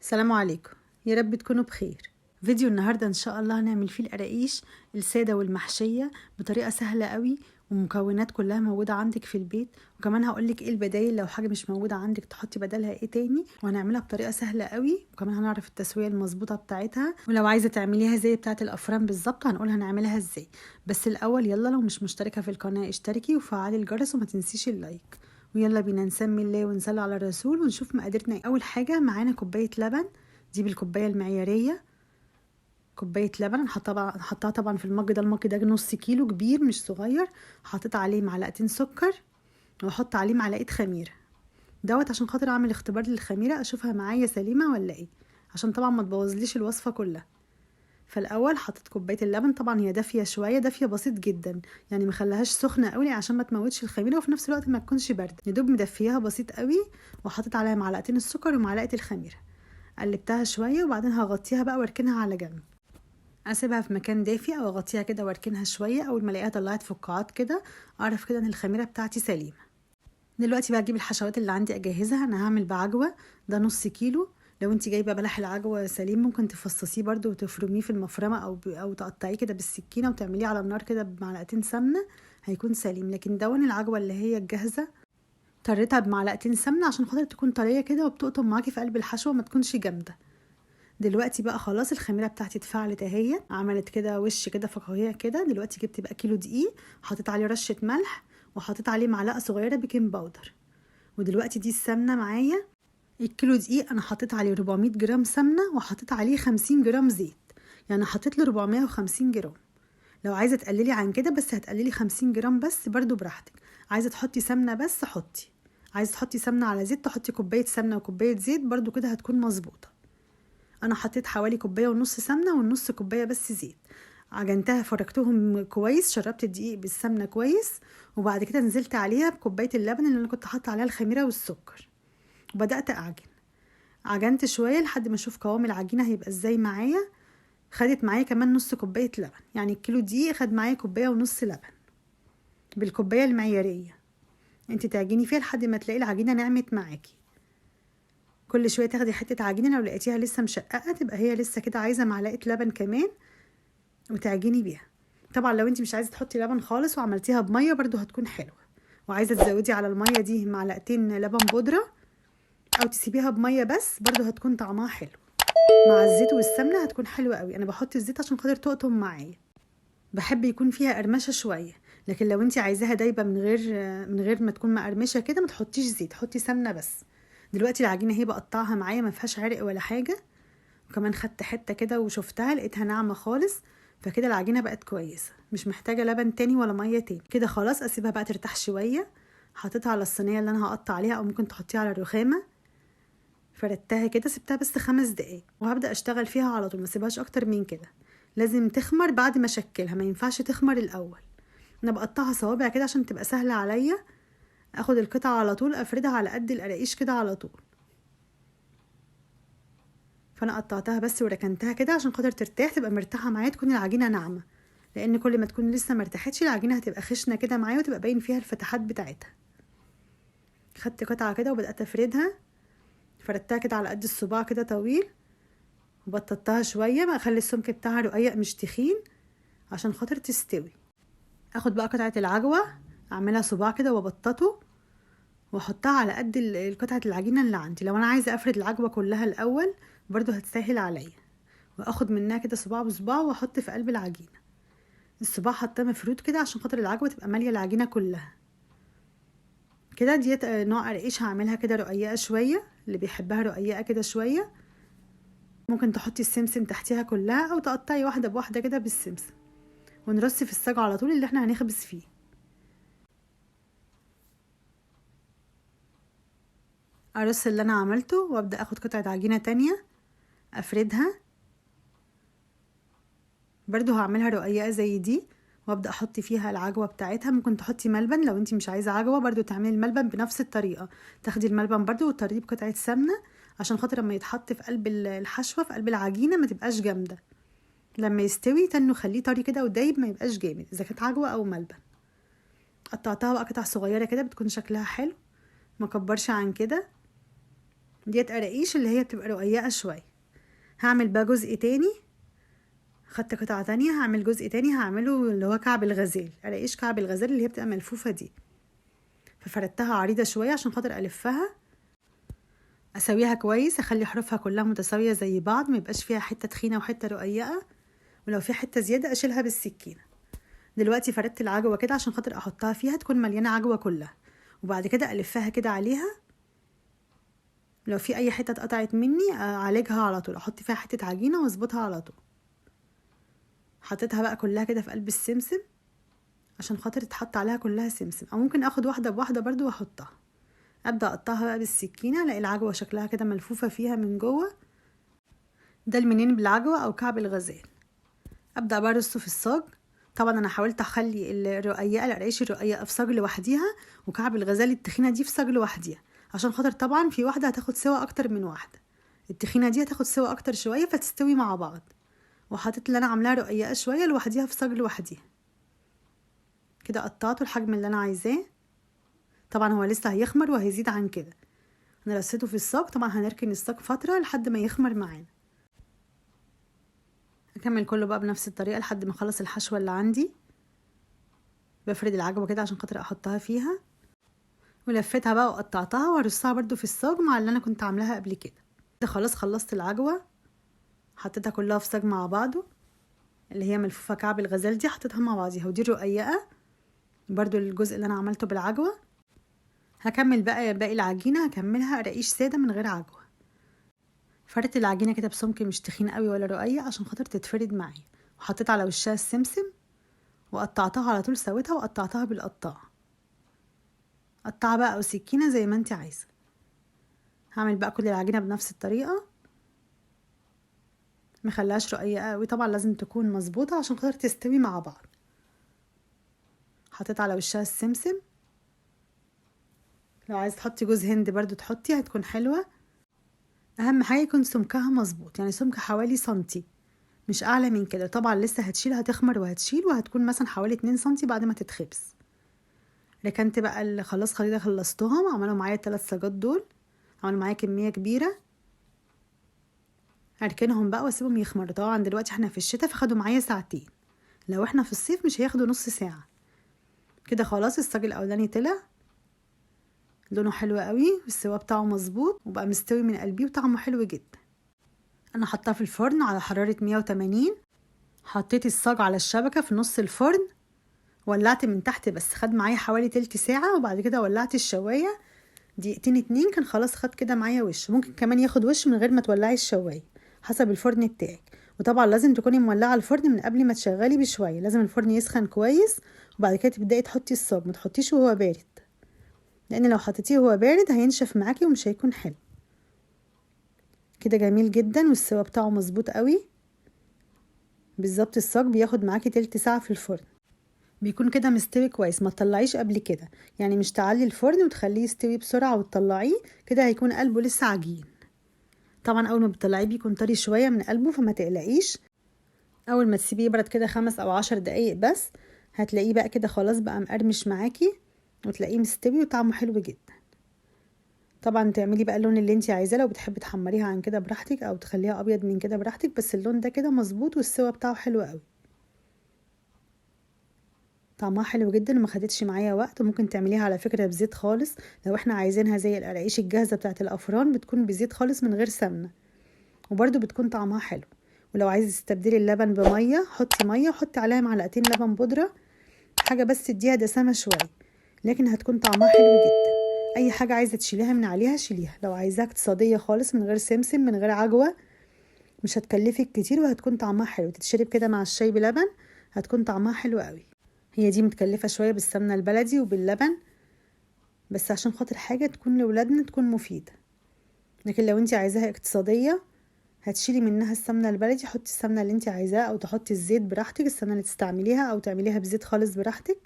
السلام عليكم، يا رب تكونوا بخير. فيديو النهاردة ان شاء الله هنعمل فيه القراقيش السادة والمحشية بطريقة سهلة قوي، ومكونات كلها موجودة عندك في البيت، وكمان هقولك ايه البدايل لو حاجة مش موجودة عندك تحطي بدلها ايه تاني، وهنعملها بطريقة سهلة قوي، وكمان هنعرف التسوية المظبوطة بتاعتها، ولو عايزة تعمليها زي بتاعة الأفران بالظبط هنقول هنعملها ازاي. بس الأول يلا لو مش مشتركة في القناة اشتركي وفعلي الجرس وما تنسيش ال like، ويلا بينا نسمي الله ونصلي على الرسول ونشوف مقاديرنا. أول حاجة معانا كوباية لبن، دي بالكوباية المعيارية، كوباية لبن هنحطها طبعا في المج ده، المج ده نص كيلو كبير مش صغير. حطيت عليه معلقتين سكر واحط عليه معلقة خميرة دوت عشان خاطر اعمل اختبار للخميرة اشوفها معايا سليمة ولا ايه، عشان طبعا ما تبوظليش الوصفة كلها. فالاول حطيت كوباية اللبن، طبعا هي دافية شوية، دافية بسيط جدا يعني ما خليهاش سخنة قوي عشان ما تموتش الخميرة، وفي نفس الوقت ما تكونش باردة، يا دوب مدفياها بسيط قوي. وحطيت عليها معلقتين السكر ومعلقة الخميرة، قلبتها شوية وبعدين هغطيها بقى واركنها على جنب، اسيبها في مكان دافي او اغطيها كده واركنها شوية. اول ما الاقيها طلعت فقاعات كده اعرف كده ان الخميره بتاعتي سليمة. دلوقتي بقى اجيب الحشوات اللي عندي اجهزها. انا هعمل بعجوه، ده نص كيلو. لو انت جايبه بلح العجوه سليم ممكن تفصصيه برده وتفرميه في المفرمه او تقطعيه كده بالسكينة وتعمليه على النار كده بمعلقتين سمنه، هيكون سليم. لكن دون العجوه اللي هي الجاهزة طريتها بمعلقتين سمنه عشان خاطر تكون طرية كده وبتقطم معاكي في قلب الحشوه ما تكونش جامدة. دلوقتي بقى خلاص الخميره بتاعتي اتفعلت اهي، عملت كده وش كده فقاقيع كده. دلوقتي جبت بقى كيلو دقيق، حطيت عليه رشه ملح وحطيت عليه معلقه صغيرة baking powder. ودلوقتي دي السمنة معايا، الكيلو دقيق انا حطيت عليه 400 جرام سمنه وحطيت عليه 50 جرام زيت، يعني حطيت له 450 جرام. لو عايزه تقللي عن كده بس هتقللي 50 جرام بس برده براحتك. عايزه تحطي سمنه بس حطي، عايزه تحطي سمنه على زيت تحطي كوباية سمنه وكوبايه زيت برده كده هتكون مظبوطة. انا حطيت حوالي كوباية ونص سمنه والنص كوباية بس زيت. عجنتها فركتهم كويس، شربت الدقيق بالسمنه كويس، وبعد كده نزلت عليها بكوبايه اللبن اللي انا كنت حاطه عليها الخميره والسكر، وبدات اعجن. عجنت شوية لحد ما اشوف قوام العجينة هيبقى ازاي معايا. خدت معايا كمان نص كوباية لبن، يعني الكيلو دقيق خد معايا كوباية ونص لبن بالكوبايه المعياريه. انت تعجني فيها لحد ما تلاقي العجينة نعمت معاكي. كل شوية تاخدي حتة عجينه، لو لقيتيها لسه مشققه تبقى هي لسه كده عايزه معلقه لبن كمان وتعجني بيها. طبعا لو انت مش عايزه تحطي لبن خالص وعملتيها بميه برده هتكون حلوة، وعايزه تزودي على المية دي معلقتين لبن بودره او تسيبيها بميه بس برده هتكون طعمها حلو. مع الزيت والسمنه هتكون حلوة قوي. انا بحط الزيت عشان خاطر تقطم معايا، بحب يكون فيها قرمشه شوية، لكن لو انت عايزاها دايبه من غير ما تكون مقرمشه كده ما تحطيش زيت، حطي سمنه بس. دلوقتي العجينة هي بقطعها معايا ما فيهاش عرق ولا حاجة، وكمان خدت حتة كده وشفتها لقيتها ناعمة خالص، فكده العجينة بقت كويسة مش محتاجه لبن تاني ولا مية تاني. كده خلاص اسيبها بقى ترتاح شوية. حطيتها على الصينية اللي انا هقطع عليها، او ممكن تحطيها على الرخامه. فردتها كده، سبتها بس 5 دقايق وهبدا اشتغل فيها على طول، ما اسيبهاش اكتر من كده. لازم تخمر بعد ما اشكلها، ما ينفعش تخمر الاول. انا بقطعها صوابع كده عشان تبقى سهلة عليا، اخد القطعة على طول افردها على قد القراقيش كده على طول. فانا قطعتها بس وركنتها كده عشان خاطر ترتاح، تبقى مرتاحة معايا، تكون العجينة ناعمة، لان كل ما تكون لسه ما ارتاحتش العجينة هتبقى خشنه كده معايا وتبقى باين فيها الفتحات بتاعتها. خدت قطعه كده وبدات افردها، فردتها كده على قد الصباع كده طويل، وبططتها شوية ما اخلي السمك بتاعها رقيق مش تخين عشان خاطر تستوي. اخد بقى قطعه العجوه اعملها صباع كده وابططه واحطها على قد قطعه العجينة اللي عندي. لو انا عايزه افرد العجوه كلها الاول برضو هتسهل عليا، واخد منها كده صباع بصباع واحط في قلب العجينة. الصباع حطاه مفرود كده عشان خاطر العجوه تبقى ماليه العجينة كلها كده. ديت نوع قراقيش هعملها كده رقيقه شوية، اللي بيحبها رقيقه كده شوية. ممكن تحطي السمسم تحتيها كلها او تقطعي واحدة بواحدة كده بالسمسم، ونرص في الصاج على طول اللي احنا هنخبز فيه. ارص اللي انا عملته وابدا اخد قطعه عجينه تانية افردها برضو، هعملها رقيقه زي دي، وابدا احط فيها العجوه بتاعتها. ممكن تحطي ملبن لو انتي مش عايزه عجوه، برضو تعملي الملبن بنفس الطريقة، تاخدي الملبن برضو وتطريه بقطعه سمنه عشان خاطر لما يتحط في قلب الحشوه في قلب العجينة ما تبقاش جامدة. لما يستوي تنه خليه طري كده ودايب ما يبقاش جامد اذا كانت عجوه او ملبن. قطعتها بقى قطع صغيرة كده بتكون شكلها حلو، ما كبرش عن كده. ديت قراقيش اللي هي بتبقى رقيقه شوية. هعمل بقى جزء تاني، خدت قطعه تانية هعمل جزء تاني، هعمله اللي هو كعب الغزال، قراقيش كعب الغزال اللي هي بتبقى ملفوفه دي. ففردتها عريضة شوية عشان خاطر الفها، اسويها كويس، اخلي حروفها كلها متساوية زي بعض، ما يبقاش فيها حتة تخينة وحتة رقيقه، ولو في حتة زيادة اشيلها بالسكينة. دلوقتي فردت العجوه كده عشان خاطر احطها فيها، تكون مليانة عجوه كلها، وبعد كده الفها كده عليها. لو في اي حتة اتقطعت مني اعالجها على طول، احط فيها حتة عجينه واظبطها على طول. حطيتها بقى كلها كده في قلب السمسم عشان خاطر تتحط عليها كلها سمسم، او ممكن اخد واحدة بواحدة برضو واحطها. ابدا اقطعها بقى بالسكينة، الاقي العجوه شكلها كده ملفوفه فيها من جوه. ده المنين بالعجوه او كعب الغزال. ابدا بقى ارصه في الصاج. طبعا انا حاولت اخلي الرقيقة، القراقيش الرقيقة في صاج لوحديها، وكعب الغزال التخينه دي في صاج لوحديها، عشان خاطر طبعا في واحدة هتاخد سوا اكتر من واحدة، التخينه دي هتاخد سوا اكتر شوية فتستوي مع بعض. وحطيت اللي انا عاملاها رقيقه شوية لوحديها في صاج لوحديها كده. قطعته الحجم اللي انا عايزاه، طبعا هو لسه هيخمر وهيزيد عن كده. انا رصيته في الصاج، طبعا هنركن الصاج فترة لحد ما يخمر معانا. هكمل كله بقى بنفس الطريقة لحد ما اخلص الحشوه اللي عندي. بفرد العجوه كده عشان خاطر احطها فيها، ولفيتها بقى وقطعتها وارصها برده في الصاج مع اللي انا كنت عاملاها قبل كده. ده خلاص خلصت العجوه، حطيتها كلها في صاج مع بعضه، اللي هي ملفوفه كعب الغزال دي حطيتها مع بعضيها، ودي الرقيقة برده الجزء اللي انا عملته بالعجوه. هكمل بقى باقي العجينة، هكملها قراقيش ساده من غير عجوه. فردت العجينة كده بسمك مش تخين قوي ولا رقيق عشان خاطر تتفرد معايا، وحطيت على وشها السمسم وقطعتها على طول، سويتها وقطعتها بالقطاعه، قطعه بقى او سكينة زي ما انت عايزه. هعمل بقى كل العجينة بنفس الطريقة، مخليهاش رقيقه قوي طبعا، لازم تكون مظبوطة عشان خاطر تستوي مع بعض. حطيت على وشها السمسم، لو عايز تحطي جوز هند برضو تحطي، هتكون حلوة. اهم حاجة يكون سمكها مظبوط، يعني سمك حوالي سنتي مش اعلى من كده. طبعا لسه هتشيل، هتخمر وهتشيل، وهتكون مثلا حوالي 2 سنتي بعد ما تتخبز. ركنت بقى اللي خلاص خليطه، خلصتهم، عملوا معايا 3 صاجات دول، عملوا معايا كمية كبيرة. هركنهم بقى واسيبهم يخمروا. طبعا دلوقتي احنا في الشتاء فخدوا معايا ساعتين، لو احنا في الصيف مش هياخدوا نص ساعة. كده خلاص الصاج الاولاني طلع لونه حلو قوي، والسوا بتاعه مظبوط، وبقى مستوي من قلبي وطعمه حلو جدا. انا حطاه في الفرن على حرارة 180، حطيت الصاج على الشبكة في نص الفرن، ولعت من تحت بس، خد معايا حوالي تلت ساعة، وبعد كده ولعت الشواية دقيقتين 2، كان خلاص خد كده معايا وش. ممكن كمان ياخد وش من غير ما تولعي الشواية حسب الفرن بتاعك. وطبعا لازم تكوني مولعة الفرن من قبل ما تشغلي بشوية، لازم الفرن يسخن كويس، وبعد كده تبدأي تحطي الصاج، ما تحطيش وهو بارد، لان لو حطيتيه وهو بارد هينشف معاكي ومش هيكون حلو. كده جميل جدا، والسوا بتاعه مظبوط قوي بالظبط. الصاج بياخد معاكي تلت ساعة في الفرن، بيكون كده مستوي كويس. ما تطلعيش قبل كده، يعني مش تعلي الفرن وتخليه يستوي بسرعة وتطلعيه كده، هيكون قلبه لسه عجين. طبعا اول ما بتطلعيه بيكون طري شوية من قلبه، فما تقلقيش. اول ما تسيبيه يبرد كده 5 أو 10 دقايق بس، هتلاقيه بقى كده خلاص بقى مقرمش معاكي، وتلاقيه مستوي وطعمه حلو جدا. طبعا تعملي بقى اللون اللي انت عايزاه، لو بتحبي تحمريها عن كده براحتك، او تخليها ابيض من كده براحتك، بس اللون ده كده مظبوط والسوا بتاعه حلو قوي، طعمها حلو جدا وما خدتش معايا وقت. وممكن تعمليها على فكرة بزيت خالص، لو احنا عايزينها زي القراقيش الجاهزة بتاعت الافران، بتكون بزيت خالص من غير سمنة، وبرده بتكون طعمها حلو. ولو عايزة تستبدلي اللبن بمية، حطي مية وحطي عليها معلقتين لبن بودرة، حاجة بس تديها دسامة شوية، لكن هتكون طعمها حلو جدا. اي حاجة عايزة تشيليها من عليها شيليها، لو عايزاها اقتصادية خالص من غير سمسم من غير عجوة، مش هتكلفك كتير وهتكون طعمها حلو. تتشرب كده مع الشاي بلبن هتكون طعمها حلو قوي. هي دي متكلفة شوية بالسمنة البلدي وباللبن، بس عشان خاطر حاجة تكون لولادنا تكون مفيدة. لكن لو انت عايزاها اقتصادية هتشيلي منها السمنة البلدي، حطي السمنة اللي انت عايزاها، او تحطي الزيت براحتك، السمنة اللي تستعمليها، او تعمليها بزيت خالص براحتك.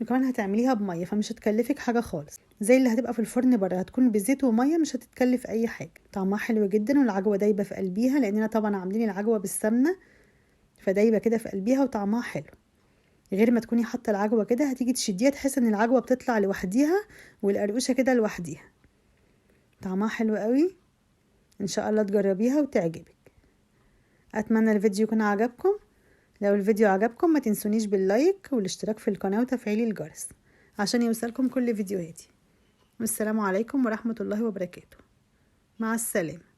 وكمان هتعمليها بمية، فمش هتكلفك حاجة خالص، زي اللي هتبقى في الفرن بره، هتكون بزيت ومية، مش هتتكلف اي حاجة. طعمها حلو جدا، والعجوة دايبة في قلبيها، لاننا طبعا عاملين العجوة بالسمنة، فدايبة كده في قلبيها وطعمها حلو. غير ما تكوني حاطه العجوه كده هتيجي تشديها تحس ان العجوه بتطلع لوحديها والقرقوشه كده لوحديها. طعمها حلو قوي. ان شاء الله تجربيها وتعجبك. اتمنى الفيديو يكون عجبكم. لو الفيديو عجبكم ما تنسونيش بال like والاشتراك في القناة وتفعيل الجرس عشان يوصلكم كل فيديوهاتي. والسلام عليكم ورحمة الله وبركاته. مع السلامة.